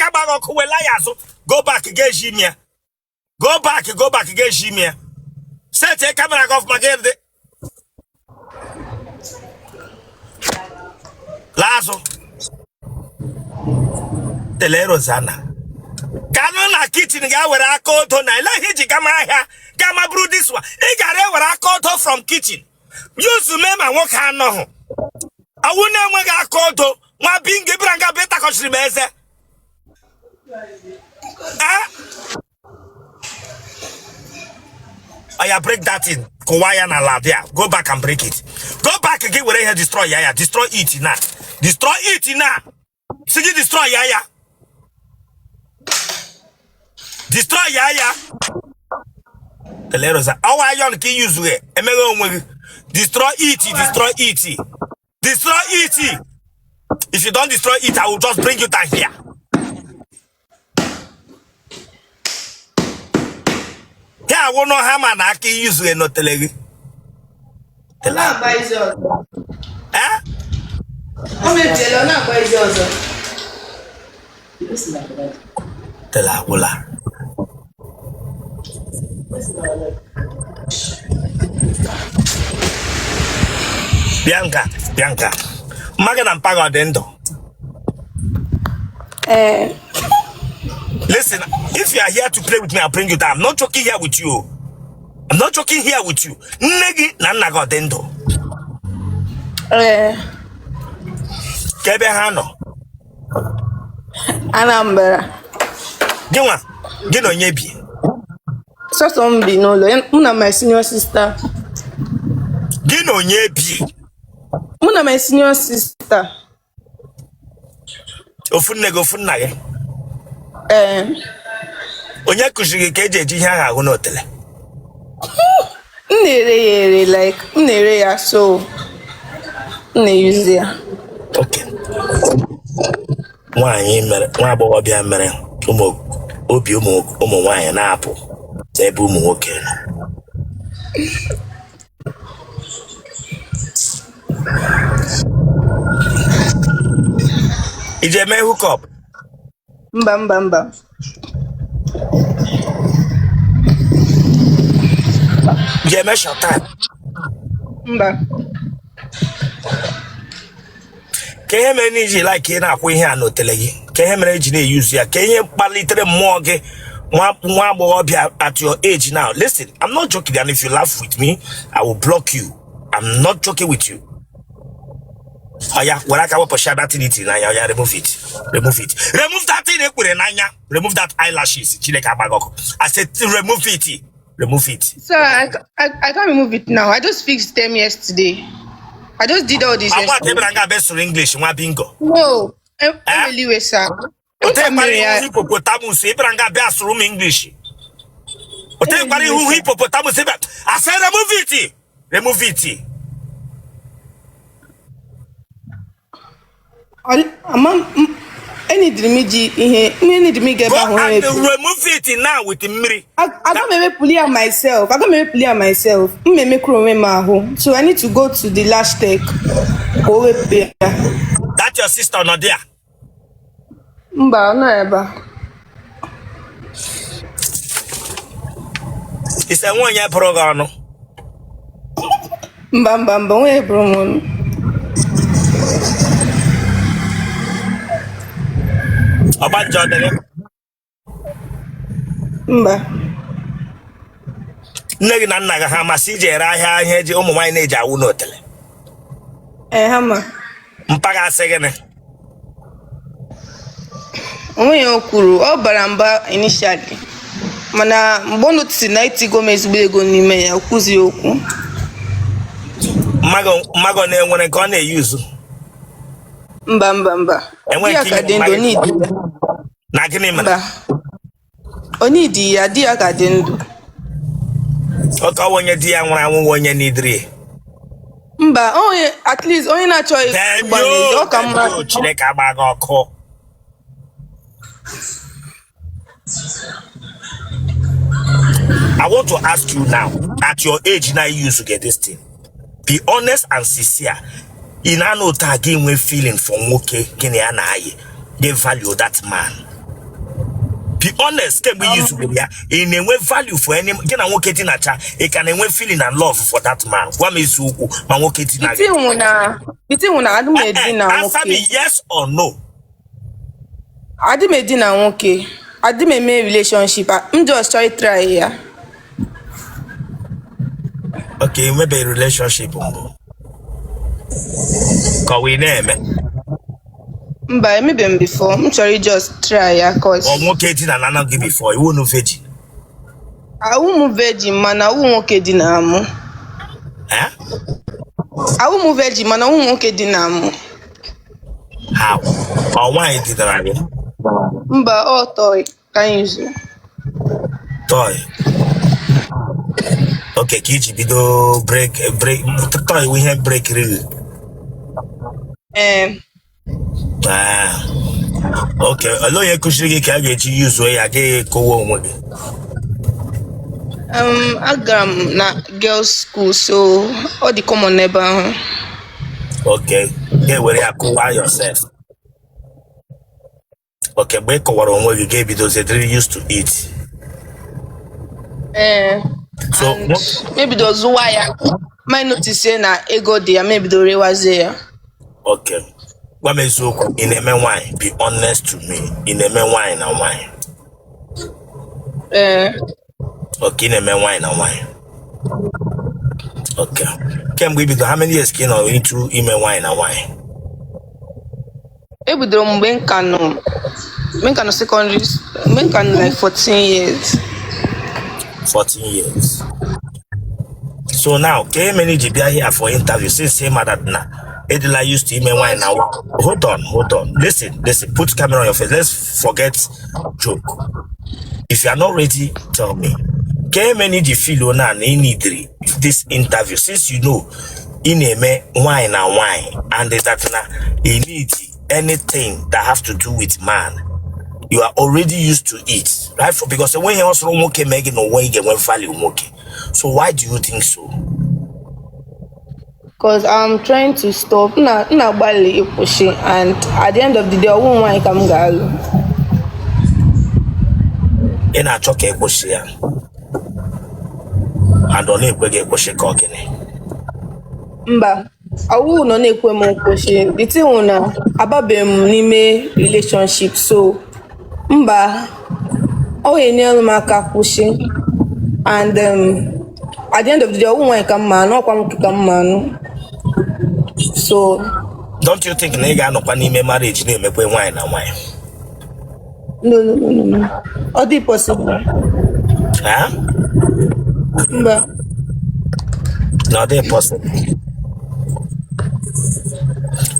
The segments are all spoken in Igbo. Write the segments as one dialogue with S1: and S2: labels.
S1: Chineke agba gị ọkụ wela ya azụ. Go back ga eji ime ya. Go back, go back ga eji ime ya. Set camera gị ọfụma gị dị. Laa azụ. Tele Rosanna. Ka nọ na kitchen ga were aka odo na ele ihe iji gama ahịa gama buru this one. Ị gara ewere aka odo from kitchen. Use mee ma nwoke anọghị. Awụ na-enweghị aka odo nwa bingo bịara nga bụ ịtakọchiri m eze. Eh? Oya break that thing. Kụwa ya na ala there. Go back and break it. Go back gị were ihe destroy ya ya. Destroy it now. Destroy it now. Sị gị destroy ya ya. Destroy ya ya. Telerosa. Ọwa iron ka ị yuzughị emeghe onwe gị. Destroy it, destroy it. Destroy it. If you don't destroy it, I will just bring you down here. Ya awụ nọ hammer na aka i yuzughị n'otele gị.
S2: Ọ na-agba izi ọzọ.
S1: Eh?
S2: O mebiela, ọ na-agba izi ọzọ.
S1: Tele agwụla. Bịa nga, bịa nga. Mma gị na mpa gị ọ dị ndụ?
S2: Ee.
S1: Listen, if you are here to play with me, I'll bring you down. I'm not joking here with you. I'm not joking here with you. Nne gị na nna gị ọ dị ndụ?
S2: Ee.
S1: Ka ebe ha nọ?
S2: Anambra.
S1: Gị nwa, gị na onye bi?
S2: Sọsọ m bi n'ụlọ, mụ na my senior sister.
S1: Gị na onye bi?
S2: Mụ na my senior sister.
S1: Ofu nne gị, ofu nna gị?
S2: Ee.
S1: Onye kụziri gị ka eji eji ihe ahụ ahụ n'otele?
S2: M na-ere ya ere, like m na-ere ya so m na-eyuzi ya.
S1: Okay. Nwaanyị mere nwa agbọghọbịa mere ụmụ obi ụmụ ụmụ nwaanyị na-apụ n'ebe ụmụ nwoke nọ. I ji eme hookup?
S2: Mba, mba, mba.
S1: I ji eme short time?
S2: Mba.
S1: Ka ihe mere na iji like ị na-akwụ ihe a n'otele gị? Ka ihe mere iji na-eyuzu ya? Ka ihe kpalitere mmụọ gị nwa nwa agbọghọbịa at your age now? Listen, I'm not joking, and if you laugh with me, I will block you. I'm not joking with you. Oya, were aka wepụcha that thing itiri n'anya. Oya, remove it, remove it, remove that thing ekwere n'anya, remove that eyelashes. Chineke agba gị ọkụ. I said remove it, remove it.
S2: Sir, I can't remove it now. I just fixed them yesterday. I just did all this
S1: Agwa ka
S2: yesterday.
S1: ebere nga abịa sụrụ English nwa bingo.
S2: No,
S1: Eh?
S2: emeliwe, sir.
S1: Ote
S2: Nka
S1: kwara
S2: mere ya.
S1: ihu hippopotamus ịbịara nga abịa sụrụ m English. Ote kwara ihu hippopotamus ịbịa. I said remove it, remove it.
S2: Ama m enidiri m iji ihe enidiri m ịga ebe
S1: Go
S2: ahụ
S1: and
S2: wepụ.
S1: remove it now with mmiri.
S2: Aga m ewepụli ya myself. Aga m ewepụli ya myself. M emekwuru onwe m ahụ. So I need to go to the lash tech ka o wepụ ya.
S1: That your sister nọ there?
S2: Mba, ọ nọ ebe a.
S1: Ị sị enwe onye bụrụ gị ọnụ?
S2: Mba, mba, mba, onye bụrụ m ọnụ.
S1: Ọgbanje ọ dịrị?
S2: Mba.
S1: Nne gị na nna gị ha masị iji ere ahịa ihe eji ụmụ nwaanyị na-eji awụ n'otele?
S2: Ee, ha ma.
S1: Mpa gị asị gịnị?
S2: Onwe ya o kwuru, ọ bara mba initially. Mana mgbe ọ notice na etigo m ezigbo ego n'ime ya, o kwuzi okwu.
S1: Mma gị na-enwere nke ọ na-eyuzu?
S2: Mba, mba, mba.
S1: Enweghị
S2: Di ya
S1: ike
S2: ka
S1: inye
S2: dị
S1: mma
S2: ndụ,
S1: gị.
S2: o need ya.
S1: Na gịnị mere?
S2: Mba. O need ya, di ya ka dị ndụ.
S1: Oke ọwa onye di ya nwụrụ anwụ nwe onye nidiri.
S2: Mba, onye at least onye na-achọghị ịgba n'ezi, ọ ka mma.
S1: Demio, Chineke agba gị ọkụ. I want to ask you now, at your age now you used to get this thing. Be honest and sincere. Ị na-anọ otu a gị nwee feeling for nwoke gị na ya na-ayị, gị value that man. Be honest, kemgbe i yuzugoro ya, ị na-enwe value for any gị na nwoke dinacha, ị ka na-enwe feeling and love for that man? Gwa m eziokwu, ma nwoke dina gị.
S2: The thing wụ na adị m edina
S1: Answer me,
S2: nwoke.
S1: yes or no.
S2: Adị m edina nwoke. Adị m eme relationship. M just chọrọ try ya.
S1: Okay, enwebeghị relationship mbụ ka ọ wee na-eme?
S2: Mba, emebeghị m before. M chọrọ just try ya cause
S1: Ọ nwoke dina na gị before iwu nu virgin?
S2: Awụ m virgin, mana awụ nwoke dina mụ.
S1: Eh?
S2: Awụ m virgin, mana awụ nwoke dina mụ.
S1: How? Ọ nwaanyị dinara gị?
S2: Mba, ọ toy ka anyị zu.
S1: Toy. Okay, ka iji bido break break toy wụ ihe break riri?
S2: Ee.
S1: Ah. Okay, olee onye kụziri gị ka a ga-eji yuzuo ya gị kụwa onwe gị?
S2: Agara m na girls school, so ọ dị common n'ebe ahụ.
S1: Okay, ga-ewere ya kụwa yourself. Okay, mgbe ị kọwara onwe gị, ga-ebidozie dịrị used to it?
S2: Ee.
S1: So
S2: And mebido zụwa ya, ma notice na ego dị ya, mebido rewazie ya.
S1: Okay, gwa m eziokwu, ị na-eme nwaanyị? Be honest to me, ị na-eme nwaanyị na nwaanyị?
S2: Ee.
S1: Okay, ị na-eme nwaanyị na nwaanyị. Okay, kemgbe i bido, how many years ka ị nọ into ime nwaanyị na nwaanyị?
S2: Ebidoro m mgbe m ka nọ secondary, mgbe m ka nọ like 14 years.
S1: 14 years. So now, ka e mere iji bịa here for interview since ị ma that na ịdịla used to ime nwaanyị na nwaanyị? Hold on, hold on, listen, listen, put camera on your face. Let's forget joke. If you are not ready, tell me. Ka e mere iji feel na na ị neediri this interview since you know ị na-eme nwaanyị na nwaanyị and that na you need anything that have to do with man? You are already used to it, right? For because enweghị ihe ọ sọrọ nwoke mee gị n'ụwa, ị ga-enwe value nwoke. So why do you think so?
S2: Because I'm trying to stop. M na-agbalị ịkwụsị, and at the end of the day, ọwụ nwaanyị ka m ga-alụ.
S1: Ị na-achọ ka ị kwụsị ya and ọ na-ekwe gị ekwụsị, ka ọ gịnị?
S2: Mba, ọwụ nọ na-ekwe m nkwụsị. The thing wụ na ababeghị m n'ime relationship, so mba, ọ ga-enyere m aka kwụsị. And at the end of the day, ọwụ nwaanyị ka m ma anụ, ọkwa nwoke ka m ma anụ. So
S1: Don't you think na ị ga-anọkwa n'ime marriage na-emekwa nwaanyị na nwaanyị?
S2: No, no, no, no, no. Ọ dị possible.
S1: Ha?
S2: Mba.
S1: Na ọ dị possible.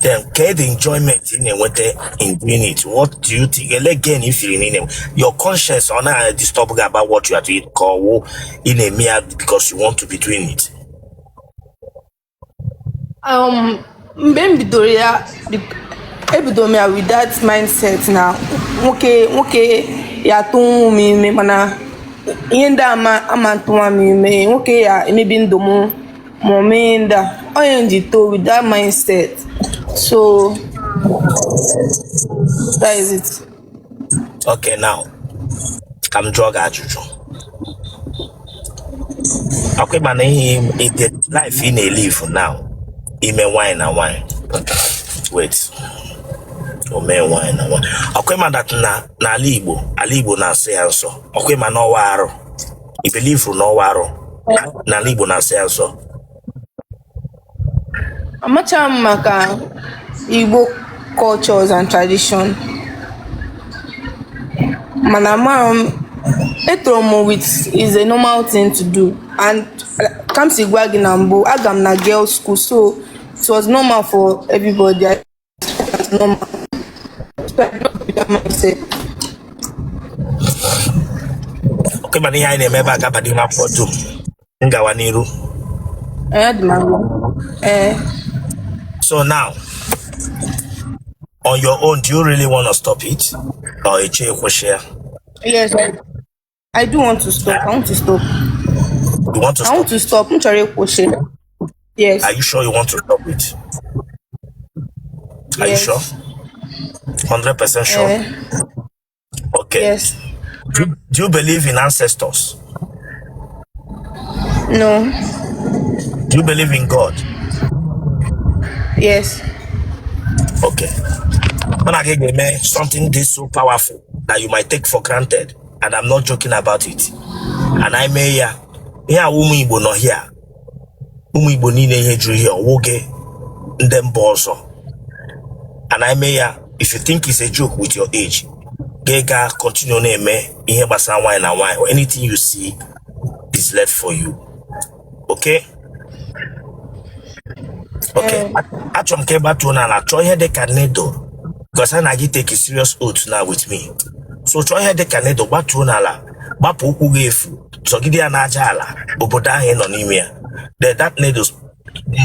S1: Then ke the enjoyment ị na-enweta in doing it? What do you think? Ele gain if you niile, your conscience ọ na-disturb gị about what you are doing, ka ọ wụ ị na-eme ya because you want to be doing it?
S2: Mgbe m bidoro ya, ebidoro m ya with that mindset na nwoke ya atụnwu m ime, mana ihe ndị ama ama ntụnwa m ime, nwoke ya emebi ndụ m ma ọ mee ihe ndị a onye m ji too with that mindset. So that is it.
S1: Okay, now ka m jụọ gị ajụjụ. Ọkwa ịma na ihe the life ị na-elive now, ime nwaanyị na nwaanyị, wait, o mee nwaanyị na nwaanyị, ọkwa ịma that na n'ala Igbo, ala Igbo na-asị ya nsọ? Ọkwa ịma na ọwa arụ? I believe na ọwa arụ n'ala Igbo na-asị ya nsọ?
S2: Amacha m maka Igbo cultures and tradition, mana ama m etoro m with is a normal thing to do. And ka m si gwa gị na mbụ, aga m na girls school, so it was normal for everybody. I was normal, so I grew up with that mindset.
S1: Ọkwa ịma na ihe anyị na-eme ebe a gaba n'ime akwụkwọ dum m gawa n'iru?
S2: Ee, dị m anya, ee.
S1: So now, on your own, do you really want to stop it or eche ekwesị ya?
S2: Yes, I do want to stop. I want to stop.
S1: You want to
S2: I
S1: stop
S2: want to
S1: it?
S2: stop. M chọrọ ịkwụsị, yes.
S1: Are you sure you want to stop it? Are you
S2: Yes.
S1: sure? 100% sure?
S2: Ee.
S1: Okay.
S2: Yes.
S1: Do you believe in ancestors?
S2: No.
S1: Do you believe in God?
S2: Yes.
S1: Okay. Mụ na gị ga-eme something this so powerful that you might take for granted, and I'm not joking about it. And I mee ya, ihe a ụmụ Igbo nọ here, ụmụ Igbo niile ihe juru here, ọwụ gị ndị mba ọzọ. And I mee ya, if you think it's a joke with your age, gị ga continue na-eme ihe gbasara nwaanyị na nwaanyị, or anything you see is left for you. Okay? Okay. Achọrọ m ka ị gbatuo n'ala, chọọ ihe dị ka needle, because a na gị take a serious oath now with me. So chọọ ihe dị ka needle, gbatuo n'ala, gbapụ ụkwụ gị efu, zọgide ya n'aja ala obodo ahụ ị nọ n'ime ya. Then that needle,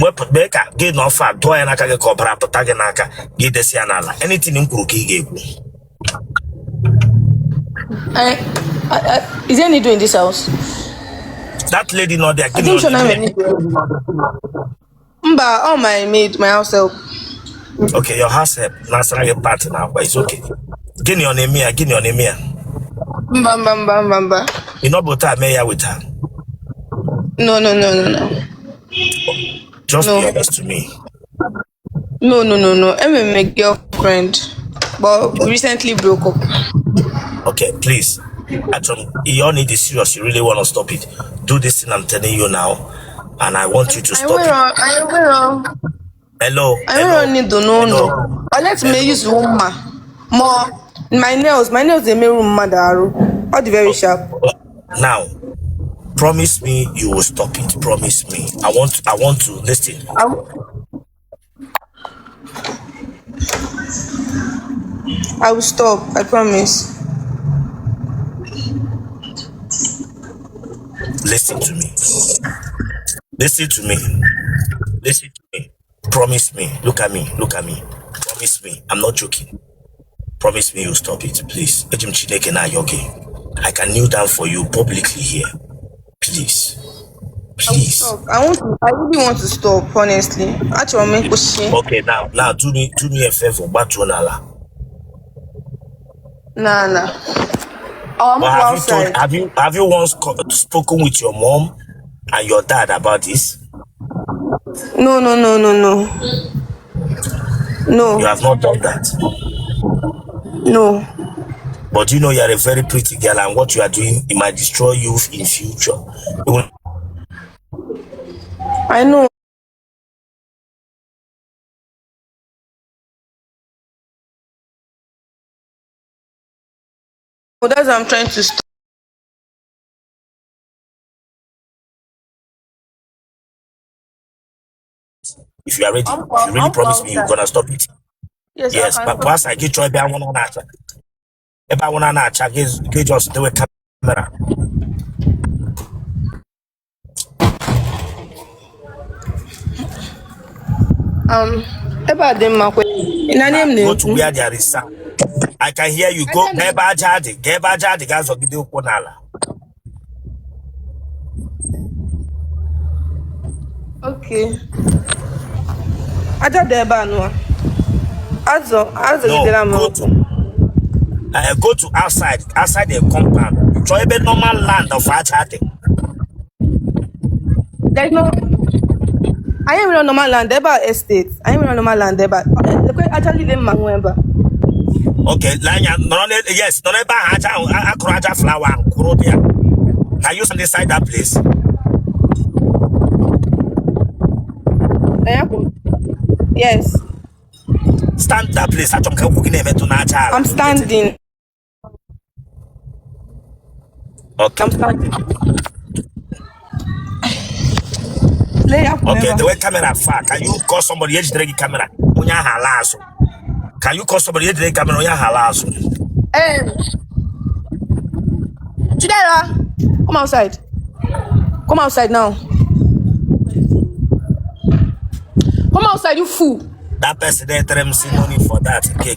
S1: wepụ, mee ka gị nọ ọfa, dụọ ya n'aka gị ka ọbara pụta gị n'aka gị, desi ya n'ala. Anything m kwuru ka ị ga-ekwu.
S2: Is there needle in this house?
S1: That lady nọ there,
S2: I
S1: gịnị
S2: think
S1: ọ
S2: so.
S1: na-eme?
S2: Needle. Mba, all my maid, my house help.
S1: Okay, your house help na-asara gị part na akwa is okay. Gịnị ọ na-eme ya? Gịnị ọ na-eme ya?
S2: Mba, mba, mba, mba, mba.
S1: Ị nọbụ taa mee ya with her?
S2: No, no, no, no, no.
S1: Just be
S2: No.
S1: honest to me.
S2: No, no, no, no. I'm a girlfriend, but we recently broke up.
S1: Okay, please. Achọrọ m, you all need is serious. You really want to stop it. Do this thing I'm telling you now, and I want you to
S2: I
S1: stop it.
S2: will, I will.
S1: Hello,
S2: I don't
S1: hello,
S2: need to know
S1: hello.
S2: no. Unless me use woman. More my nails they make room mad arụ. All the very sharp.
S1: Now, promise me you will stop it. Promise me. I want to listen.
S2: I will stop, I promise.
S1: Listen to me. Listen to me. Listen to me. Promise me. Look at me. Look at me. Promise me. I'm not joking. Promise me you'll stop it, please. Eji m Chineke na-ayọ gị. I can kneel down for you publicly here. Please.
S2: I will
S1: Please.
S2: stop. I really want to stop, honestly. Achọrọ m ịkwụsị.
S1: Okay, now do me a favor. Gbatuo n'ala.
S2: Nah, nah. Oh, I'm
S1: But
S2: go
S1: have you told
S2: outside.
S1: have you once spoken with your mom and your dad about this?
S2: No, no, no, no, no.
S1: You
S2: No,
S1: have not done that.
S2: no.
S1: But you know you are a very pretty girl, and what you are doing, it might destroy you in future. It will
S2: I know. That's what I'm trying to stop.
S1: If you are ready,
S2: I'm
S1: if you really
S2: I'm
S1: promise me you're
S2: outside.
S1: gonna stop it.
S2: Yes, I
S1: Yes,
S2: can
S1: but
S2: stop.
S1: pastor, gị chọọ ebe anwụ na-acha. Ebe anwụ na-acha, gị just dewe camera.
S2: Ebe a dị mma kwe. Ị na
S1: Now
S2: m
S1: go to
S2: na-ekwu?
S1: where there is sound. I can hear you. Go
S2: Aja
S1: gaa ebe aja dị, gaa ebe aja dị, gaa zọgide ụkwụ n'ala.
S2: Okay. Aja dị ebe a nụa. Azọ
S1: No,
S2: azọgidela m
S1: go
S2: ụkwụ.
S1: to go to outside, outside the compound. Chọọ ebe normal land of aja dị.
S2: There's no anyị nwere normal land ebe a estate. Anyị nwere normal land ebe a. Lekwe aja niile mma nwe ebe a.
S1: Okay, lee anya, nọrọ yes, nọrọ ebe ahụ aja ahụ akụrụ aja flower ahụ kwụrụ dị ya. Can you stand inside that place?
S2: Anyị akwụ. Yes.
S1: Stand that place. Achọrọ m ka ụkwụ gị na-emetụ n'aja ala.
S2: I'm standing.
S1: Okay.
S2: I'm standing. Lee ya kwụ
S1: Okay,
S2: ebe
S1: the
S2: a.
S1: way camera far, can you call somebody ejidere gị camera onye ahụ ala azụ? Can you call somebody ejidere gị camera onye ahụ ala azụ?
S2: Chidera, come outside. Come outside now. Come outside, you fool.
S1: That person there tell m say no need for that. Okay.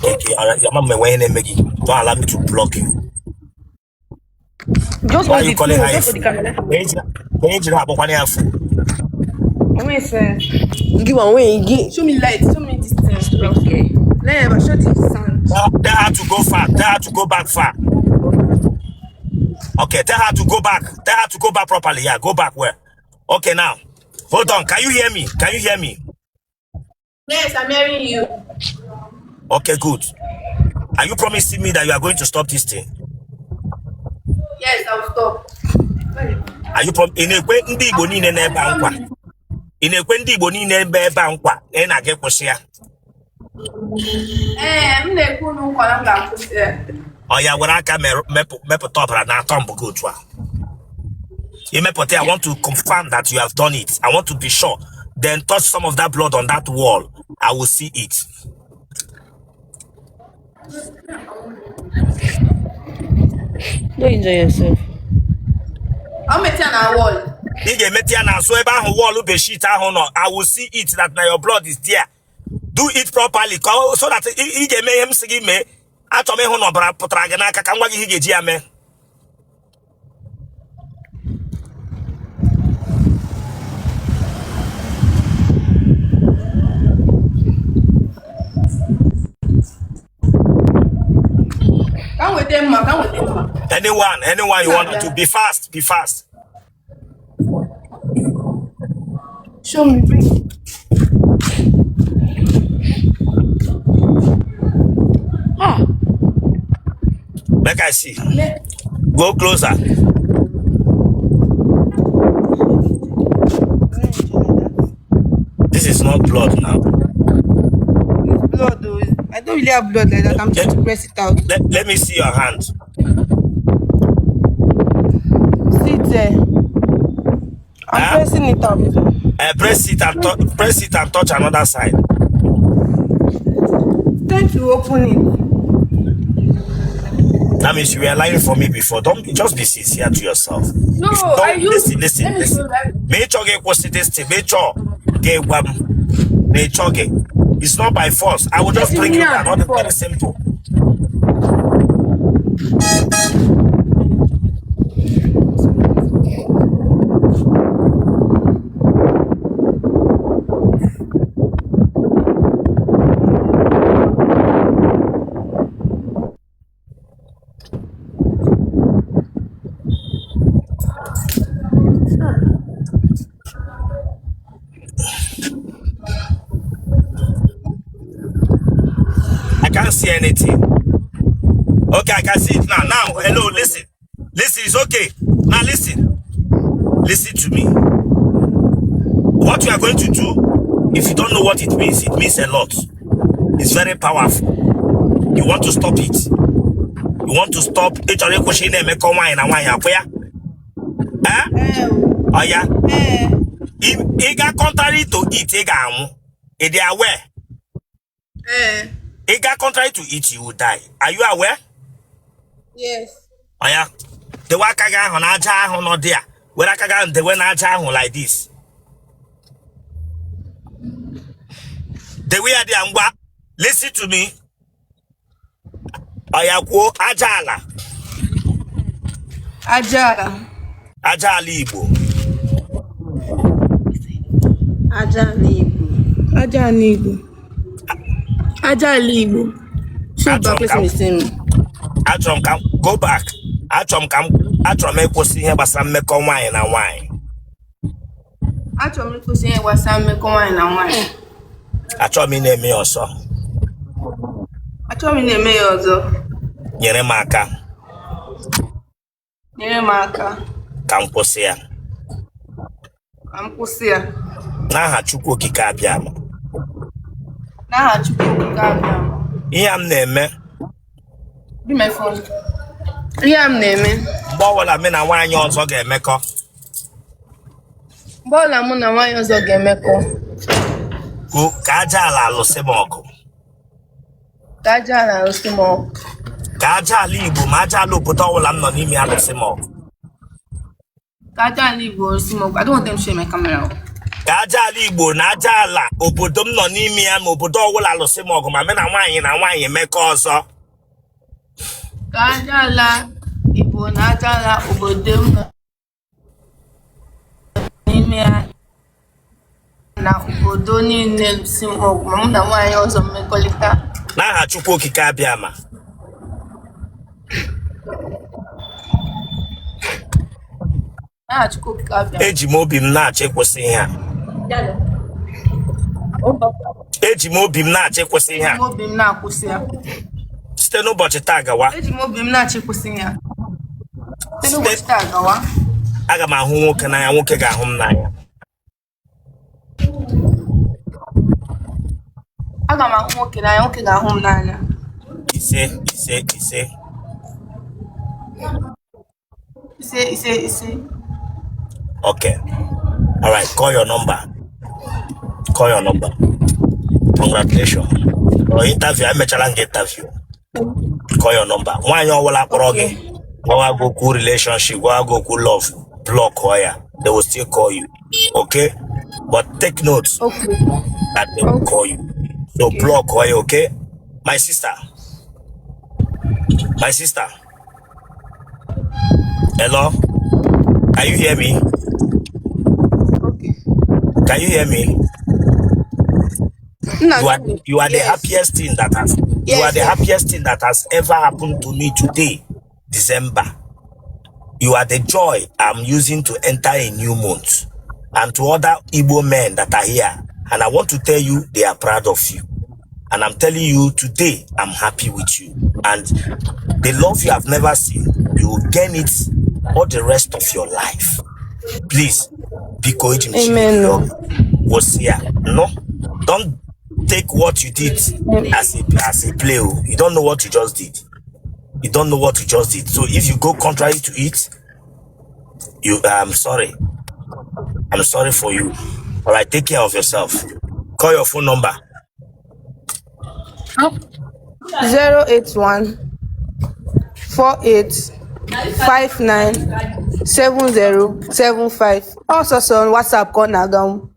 S1: Your mama enwe ihe na-eme gị. Don't allow me to block you.
S2: Just
S1: Why
S2: hold
S1: are you
S2: it.
S1: calling
S2: No,
S1: her a
S2: just hold
S1: fool?
S2: the camera.
S1: Ka ejiri akpọkwana ya fool.
S2: Wait, sir. Give one way. Give. Show me light. Show me this thing.
S3: Okay.
S2: Let me show this sand.
S1: Tell her to go far. Tell her to go back far. Okay, tell her to go back. Tell her to go back properly. Yeah, go back where? Okay, now. Hold on. Can you hear me? Can you hear me?
S2: Yes, I'm hearing you.
S1: Okay, good. Are you promising me that you are going to stop this thing?
S2: Yes, I'll stop.
S1: Are you prom ị na-ekwe ndị Igbo niile n'ebe a nkwa? Ị na-ekwe ndị Igbo niile ebe ebe a nkwa na ị na-aga ịkwụsị ya?
S2: Ee, m na-ekwe unu nkwa na m ga-akwụsị ya.
S1: Ọ ya were aka mepụta ọbara na thumb gị otu a. Imepụta ya, I want to confirm that you have done it. I want to be sure. Then touch some of that blood on that wall. I will see it.
S3: Don't enjoy yourself.
S2: I'll meet you on our wall.
S1: Ị ga-emetụ ya n'azụ ebe ahụ wall bedsheet ahụ nọ. I will see it that na your blood is there. Do it properly ka so that ị ga-eme ihe m sị gị mee. Achọrọ m ịhụ na ọbara pụtara gị n'aka ka m gwa gị ihe ị ga-eji ya mee.
S2: Ka m weta mma, ka m weta mma.
S1: Anyone, anyone you want to be fast, be fast.
S2: Show me, bring.
S3: Ah,
S1: Make I see. Go closer. This is not blood now.
S2: It's blood though. I don't really have blood like that. I'm trying to press it out.
S1: Let me see your hand.
S2: See it there. I'm
S1: Huh?
S2: pressing it out.
S1: Press it and touch another side.
S2: Trying to open it.
S1: That means you were lying for me before. Don't be, just be sincere to yourself.
S2: No,
S1: If you
S2: I
S1: don't
S2: use.
S1: listen, listen,
S2: Let me
S1: listen.
S2: show that.
S1: Ma ị chọghị ịkwụsị this thing, ma ị chọọ ga-egwa m ma ị chọghị. It's not by force. I will just bring you down. Not very simple. I can't see anything. Okay, I can see it now. Now, hello, listen. Listen, it's okay. Now listen. Listen to me. What you are going to do, if you don't know what it means a lot. It's very powerful. You want to stop it. You want to stop. Ị chọrọ ịkwụsị ị na-emekọ nwaanyị na nwaanyị akwụ ya? Eh? Ọ ya? Ị ga contrary to it, ị ga-anwụ. Ị dị aware? Ị ga contrary to it, you will die. Are you aware?
S2: Yes.
S1: Ọ ya? Dewe aka gị ahụ n'aja ahụ nọ dị a. Were aka gị ahụ dewe n'aja ahụ like this. Dewe ya dị a ngwa. Listen to me. Ọ ya kwuo aja ala.
S2: Aja ala.
S1: Aja ala Igbo.
S3: Aja ala Igbo.
S2: Aja ala Igbo. Aja ala Igbo. Show back, let me see me.
S1: Achọrọ m ka m go back. Achọrọ m ka m achọrọ m ịkwụsị ihe gbasara mmekọ nwaanyị na nwaanyị.
S2: Achọrọ m ịkwụsị ihe gbasara mmekọ nwaanyị na nwaanyị.
S1: Achọrọ m ị na-eme ya ọzọ.
S2: Achọrọ m ị na-eme ya ọzọ.
S1: Nyere m aka.
S2: Nyere m aka.
S1: Ka m kwụsị ya.
S2: Ka m kwụsị ya.
S1: N'aha Chukwu Okike Abịama.
S2: N'aha Chukwu Okike Abịama.
S1: Ihe a m na-eme.
S2: Be my phone. Ihe a m na-eme.
S1: Mgbe ọbụla mụ na nwaanyị ọzọ ga-emekọ.
S2: Mgbe ọbụla mụ na nwaanyị ọzọ ga-emekọ.
S1: Ka aja ala alụsị m ọgụ.
S2: Ka aja ala alụsị m ọgụ.
S1: Ka aja ala Igbo ma aja ala obodo ọbụla m nọ n'ime alụsị m ọgụ.
S2: Ka aja ala Igbo alụsị m ọgụ. I don't want them to share my camera.
S1: Ka aja ala Igbo na aja ala obodo m nọ n'ime ya ma obodo ọbụla alụsị m ọgụ ma mụ na nwaanyị na nwaanyị mekọ ọzọ.
S2: Ka aja ala Igbo na aja ala obodo m nọ n'ime ya na obodo niile lụsị m ọgụ ma mụ na nwaanyị ọzọ mmekọrịta.
S1: N'aha Chukwu Okike Abịama.
S2: N'aha Chukwu Okike Abịama.
S1: Eji m obi m na-achọ ịkwụsị ihe a. Eji m obi m na-achọ ịkwụsị ihe
S2: Eji
S1: a.
S2: m obi m na-akwụsị ya.
S1: Site n'ụbọchị taa gawa.
S2: Eji m obi m na-achọ ịkwụsị ya. Site n'ụbọchị taa gawa.
S1: Aga m ahụ nwoke n'anya, nwoke ga-ahụ m n'anya.
S2: Aga m ahụ nwoke n'anya, nwoke ga-ahụ m n'anya.
S1: Ise, ise, ise.
S2: Ise, ise, ise.
S1: Okay. All right. Call your number. Call your number. Congratulations. Ọ interview, emechala m gị interview. Call your number. Nwaanyị ọbụla kpọrọ gị gwawa gị okwu relationship, gwawa gị okwu love, block ya. They will still call you. Okay? But take note that they will call you. So block ya, okay? My sister. My sister. Hello? Can you hear me?
S2: Okay.
S1: Can you hear me?
S2: Nna
S1: You are the
S2: yes.
S1: happiest thing that has you are
S2: Yes,
S1: the
S2: yes.
S1: happiest thing that has ever happened to me today, December. You are the joy I'm using to enter a new month. And to other Igbo men that are here, and I want to tell you they are proud of you. And I'm telling you today, I'm happy with you. And the love you have never seen, you will gain it all the rest of your life. Please, biko eji m Chineke
S2: Amen.
S1: rịọ gị, kwụsị ya. No, don't take what you did as a play. Oh. You don't know what you just did. You don't know what you just did. So if you go contrary to it, you I'm sorry. I'm sorry for you. All right, take care of yourself. Call your phone number.
S2: 081 48 59 70 75. Also on WhatsApp ka ọ na-aga m.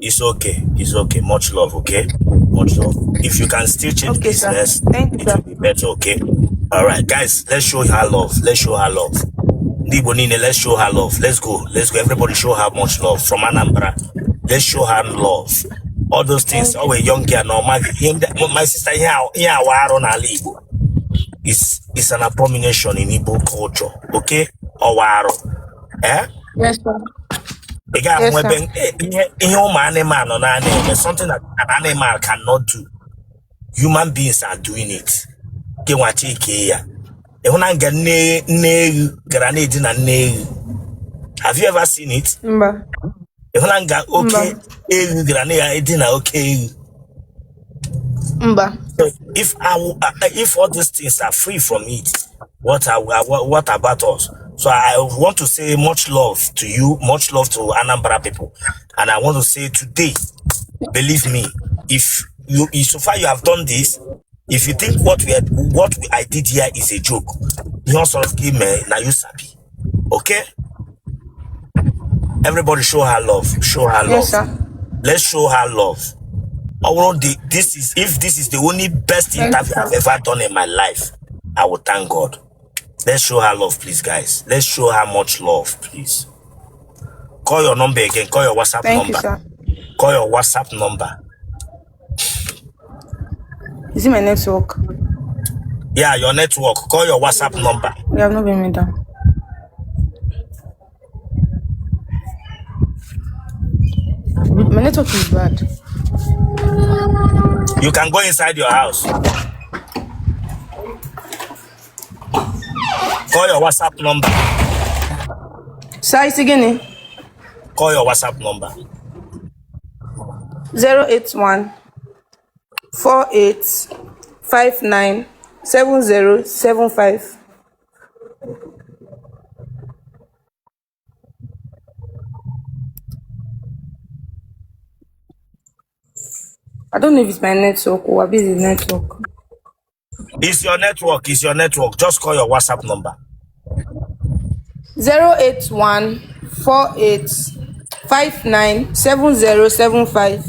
S1: It's okay. It's okay. Much love, okay? Much love. If you can still change
S2: Okay, sir.
S1: business,
S2: Thank you,
S1: it
S2: sir.
S1: will be better, okay? All right, guys, let's show her love. Let's show her love. Ndị Igbo niile, let's show her love. Let's go. Let's go. Everybody show her much love from Anambra. Let's show her love. All those things. Oh, a young girl, no, my sister, ihe awa arụ n'ala Igbo. It's an abomination in Igbo culture, okay? Ọwa arụ. Eh?
S2: Yes, sir.
S1: Ị ga-ahụ
S2: Yes, sir.
S1: ebe ihe ụmụ anụmanụ na-ana eme, something that an animal cannot do, human beings are doing it. Gị nwacha ike ya ịhụ na nga nne nne ewu gara na-edina nne ewu. Have you ever seen it?
S2: Mba.
S1: Ịhụ na nga oke
S2: Mba.
S1: ewu gara na-edina oke ewu?
S2: Mba.
S1: So if all these things are free from it, what about us? So I want to say much love to you, much love to Anambra people, and I want to say today, believe me, if so far you have done this, if you think what I did here is a joke, you sort of give me now you sabi, okay? Everybody show her love, show her love.
S2: Yes, sir.
S1: Let's show her love. I want the this is if this is the only best
S2: Thank you,
S1: interview I've
S2: sir.
S1: ever done in my life, I will thank God. Let's show her love, please, guys. Let's show her much love, please. Call your number again. Call your WhatsApp
S2: Thank you,
S1: number.
S2: sir.
S1: Call your WhatsApp number.
S2: Is it my network?
S1: Yeah, your network. Call your WhatsApp number.
S2: We have not been made down. My network is bad.
S1: You can go inside your house. Call your WhatsApp number.
S2: Sir, it's again.
S1: Call your WhatsApp number.
S2: 081 48 59 70 75. I don't know if it's my network or busy network.
S1: It's your network. It's your network. Just call your WhatsApp number.
S2: 081 48 59 70 75.